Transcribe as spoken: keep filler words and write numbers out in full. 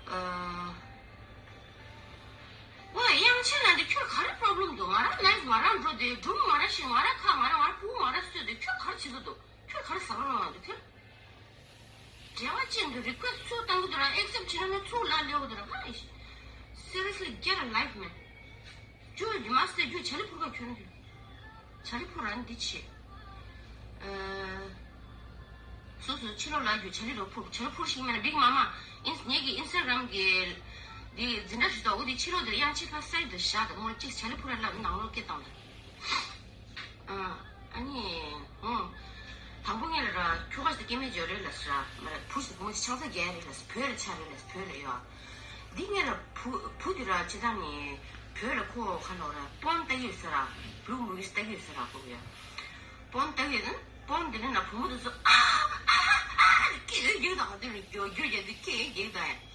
ཨ། ཨོ་དབྱངས་ཅན་ལགས་འདི་ཁྱོད་ག་རེ་པོ་རོབ་ལེམ་འདུག་ང་རང་ལའིབ་ང་རང་འགྲོ་དེ་སྒྲུང་ང་རང་ཤེས་ང་རང་ཁ་ང་རང་ང་རང་ཕྲུ་གུ་ང་རང་གསོས་དེ་ཁྱོད་ག་རེ་བྱེད་ཀྱི་འདུག་ཁྱོད་ག་རེ་ཟ་ཁང་ནང་ལ་འདུག་ཁྱོད། བྲེལ་བ་ཅན་དུ་རི་ཀུ་ཨེ་སི་ཊི་ཚུར་བཏང་གི་འདུག་ར། ཨེག་སེབ་ཊི་བྱེད་ན་ནི་ཚུར་ལ་ལེའོ་འདུག་ར། ཧ་ཨིཤ། Seriously, get a life, man. རྒྱུ་ཉི་མ་སྟེ་རྒྱུ་ཆ་ལི་ཕུར་ག་ཁྱོད་ནི། ཆ་ལི་ཕུར་ར་ནི་འདི་ཆེ། ཨ། སོ་སོ་ཕྱི་ལོགས་ལ་རྒྱུ་ཆ་ལི་རོ་ཕུར་ཆ་ལི་ཕུར་ཞིག་མེད་ན་བིག་མ་མ། ཨིན་ངེད་ཀྱི་ཨིན་སི་ཊ་གྷ་རམ་གྱི་འདི་འཛིན་གྲྭ་ཞིག་འདུག་འོ་འདི་ཕྱི་ལོགས་འདིར་དབྱངས་ཅན་ཕ་སའི་དུ་བཞག་དང་མོ་ཅིག་ཆ་ལི་ཕུར་ར་ལབ་ནང་ལོགས་སྐད་བཏང་དང་། ཨ་ཨ་ནི། ཨུ། དང་པོ་ངེད་ལ་ར་ཁྱོ་ག་ཞིག་སྐྱེ་དམན་འཇོག་རེད་ལ་ཟེར་ར། མ་ར་བུ་ཞིག་བུ་མོ་ཞིག་ཆང་ས་རྒྱག་རེད་ལ་ཟེར། བོད་ལ་ཆ་རེད་ལ་ཟེར། བོད་ལ་ཡོད། འདི་ངེད་ལ་བུ་བུ་འདི་ར་ཅི་ད་ནི་བོད་ལ་ཁོ་ཁ་ལོ་ར་པོན་ལྟ་གི་ཡོད་ཟེར་ར། བླུག་མུ་གི་ལྟ་གི་ཡོད་ཟེར་ར་ཁོ་གི་ཡ། པོན་ལྟ་གི་ཡོད་ཟེར། པོན་འདི་ནི་ན་བུ་མོ་འདི་ཚོ་ཨ་ཨ་ཨ་ཨ་སྐད་རྒྱག་དང་འདི་ནི་རྒྱུ་རྒྱུ་རྒྱག་འདི་སྐད་རྒྱག་དང་ཡ།